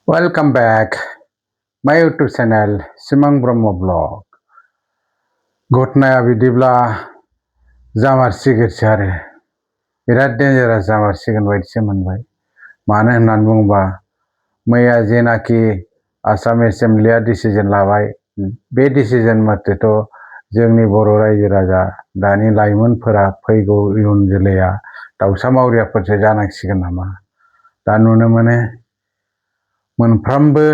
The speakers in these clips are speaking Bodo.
Welcome back, my YouTube channel Simang Brahma Vlog. घटनाया बिदिब्ला जामारसिगोनसो आरो बिराद डेन्जारास जामारसिगोन बायदिसो मोनबाय। मानो होननानै बुङोबा मैया जेनाखि आसाम एसेम्ब्लिया डिसिजन लाबाय, बे डिसिजन मथेथ' जोंनि बर' रायजो राजा दानि लाइमोनफोरा फैगौ इयुन जोलैया दाउसा मावरियाफोरसो जानांसिगोन नामा? दा नुनो मोनो मोनफ्रोमबो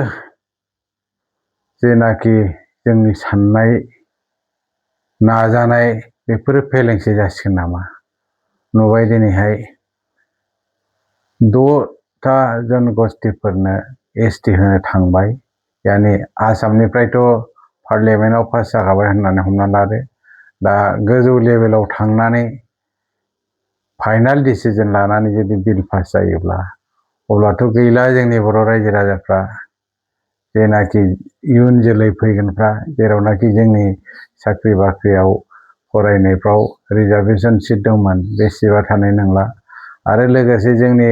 जेनाखि जोंनि साननाय नाजानाय बेफोरो फेलेंसो जासिगोन नामा? नुबाय दिनैहाय 6टा जनगोष्ठीफोरनो एसटि होनो थांबाय। यानि आसामनिफ्रायथ' पार्लियामेन्टआव पास जाखाबाय होननानै हमना लादो। दा गोजौ लेभेलाव थांनानै फाइनाल डिसिजन लानानै जुदि बिल पास जायोब्ला अब्लाथ' गैला जोंनि बर' रायजो राजाफ्रा, जेनाखि इयुन जोलै फैगोनफ्रा, जेरावनाखि जोंनि साख्रि बाख्रियाव फरायनायफ्राव रिजार्भेशन सिट दंमोन बे सिटआ थानाय नंला। आरो लोगोसे जोंनि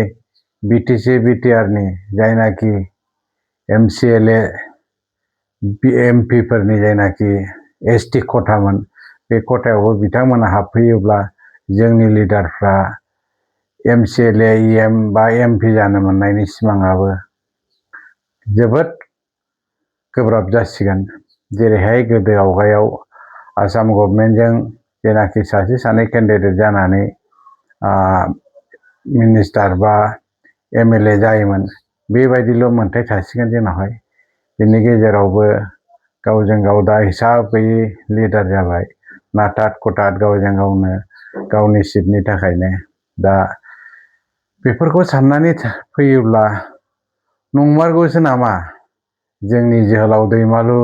बिटिसि बिटिआरनि जायनाखि MCLA MP फोरनि जायनाखि एसटि खथामोन, बे खथायावबो बिथांमोना हाबफैयोब्ला जोंनि लिडारफ्रा MCLA EM बा MP जानो मोननायनि सिमाङाबो जोबोद गोब्राब जासिगोन। जेरैहाय गोदो आवगायाव आसाम गभर्नमेन्टजों जेनाखि सासे सानै केन्डिडेट जानानै मिनिस्टार बा MLA जायोमोन, बेबायदिल' मोन्थाय थासिगोन जोंनावहाय। बिनि गेजेरावबो गावजों गाव दा हिसाब गैयै लिडार जाबाय, नाथाट खथाट गावजों गावनो गावनि सिटनि थाखायनो। दा बेफोरखौ साननानै फैयोब्ला नंमारगौसो नामा जोंनि जोहोलाव दैमालु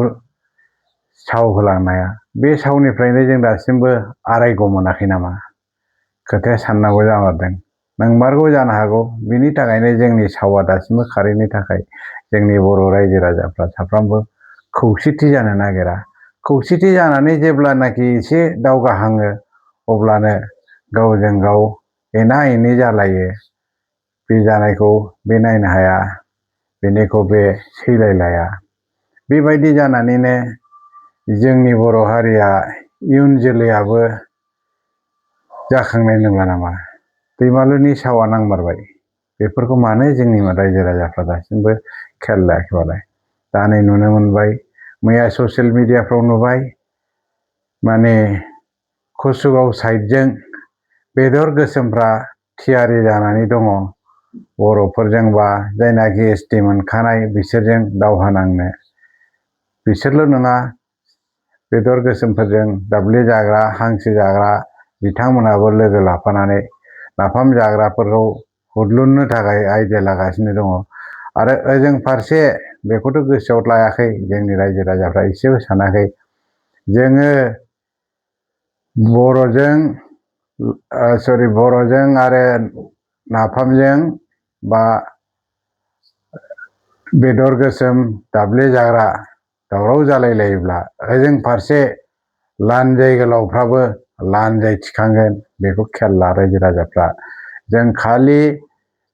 साव होलांनाया? बे सावनिफ्रायनो जों दासिमबो आरायग' मोनाखै नामा? खोथाया साननांगौ जामारदों। नंमारगौ जानो हागौ, बिनि थाखायनो जोंनि सावा दासिमबो खारैनि थाखाय जोंनि बर' रायजो राजाफ्रा साफ्रोमबो खौसेथि जानो नागिरा। खौसेथि जानानै जेब्लानाखि एसे दावगाहाङो अब्लानो गावजों गाव एना एनि जालायो। बे जानायखौ बे नायनो हाया, बेनिखौ बे सैलायलाया। बेबायदि जानानैनो जोंनि बर' हारिया इयुन जोलैयाबो जाखांनाय नंला नामा? दैमालुनि सावा नांमारबाय। बेफोरखौ मानो जोंनि रायजो राजाफ्रा दासिमबो खेल लायाखैबालाय? दा नै नुनो मोनबाय, मैया ससियेल मिडियाफ्राव नुबाय, माने कसुगाव साइडजों बेदर गोसोमफ्रा थियारि जानानै दङ बर'फोरजों बा जायनाखि एसटि मोनखानाय बिसोरजों दावहा नांनो। बिसोरल' नङा, बेदर गोसोमफोरजों दाब्ले जाग्रा हांसो जाग्रा बिथांमोनाबो लोगो लाफानानै नाफाम जाग्राफोरखौ हुडलुननो थाखाय आइडिया लागासिनो दङ। आरो ओजों फारसे बेखौथ' गोसोआव लायाखै जोंनि रायजो राजाफ्रा, एसेबो सानाखै। जोङो बर'जों आरो नाफामजों बा बेदर गोसोम दाब्ले जाग्रा दावराव जालायलायोब्ला ओजों फारसे लानजाय गोलावफ्राबो लानजाय थिखांगोन। बेखौ खेल ला रायजो राजाफ्रा। जों खालि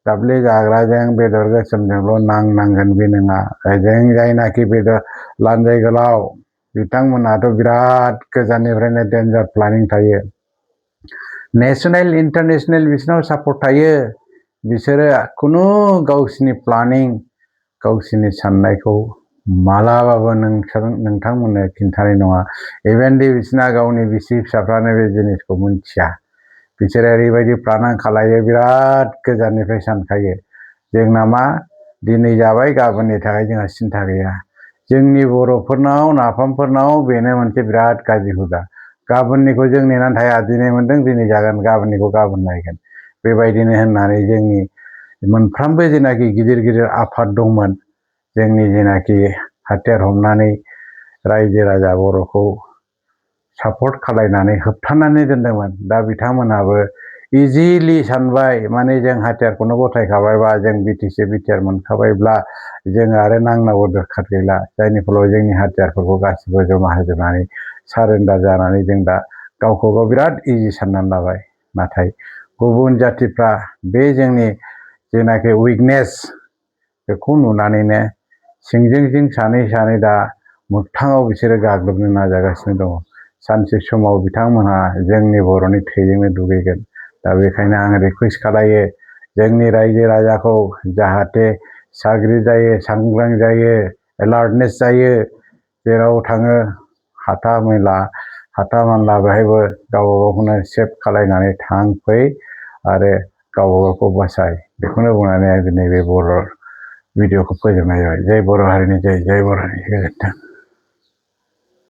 दाब्ले जाग्राजों बेदर गोसोमजोंल' नांनांगोन बे नङा। ओजों जायनाखि बेदर लानजाय गोलाव बिथांमोनाथ' बिराद गोजाननिफ्रायनो डेन्जार प्लानिं थायो। नेसनेल इन्टारनेसनेल बिसोरनाव सापर्ट थायो। बिसोरो खुनु गावसिनि प्लानिं गावसिनि साननायखौ मालाबाबो नोंथांमोननो खिन्थानाय नङा। इभेन दि बिसोरना गावनि बिसि फिसाफ्रानो बे जिनिसखौ मिथिया। बिसोरो ओरैबायदि प्लानिं खालायो, बिराद गोजाननिफ्राय सानखायो। जोंना मा, दिनै जाबाय गाबोननि थाखाय जोंहा सिन्था गैया। जोंनि बर'फोरनाव नाफामफोरनाव बेनो मोनसे बिराद गाज्रि हुदा। गाबोननिखौ जों नेनानै थाया। दिनै मोनदों दिनै जागोन, गाबोननिखौ गाबोन नायगोन। बेबायदिनो होननानै जोंनि मोनफ्रोमबो जेनाखि गिदिर गिदिर आफाद दंमोन, जोंनि जेनाखि हाथियार हमनानै रायजो राजा बर'खौ सापर्ट खालायनानै होबथानानै दोनदोंमोन, दा बिथांमोनाबो इजिलि सानबाय, माने जों हाथियारखौनो गथायखाबायबा, जों बिटिसि बिटिआर मोनखाबायब्ला जोङो आरो नांनांगौ दरखार गैला। जायनि फलाव जोंनि हाथियारफोरखौ गासिबो जमा होजोबनानै सारेन्डार जानानै जों दा गावखौ गाव बिराद इजि साननानै लाबाय। नाथाय गुबुन जाथिफ्रा बे जोंनि जेनाखि उइकनेस बेखौ नुनानैनो सिं सानै दा मोगथाङाव बिसोरो गाग्लोबनो नाजागासिनो दङ। सानसे समाव बिथांमोनहा जोंनि बर'नि थैजोंनो दुगैगोन। दा बेखायनो आं रिकुवेस्ट खालायो जोंनि रायजो राजाखौ जाहाथे साग्रिद जायो, सांग्रां जायो, एलार्टनेस जायो, जेराव थाङो हाथा मानला बेहायबो गावबा गावखौनो सेफ खालायनानै थांफै आरो गावबा गावखौ बासाय। बेखौनो बुंनानै आं दिनै बे बर' भिडिअखौ फोजोबनाय जाबाय। जय बर' हारिनि जय बर' हारिनि गोजोन्थों।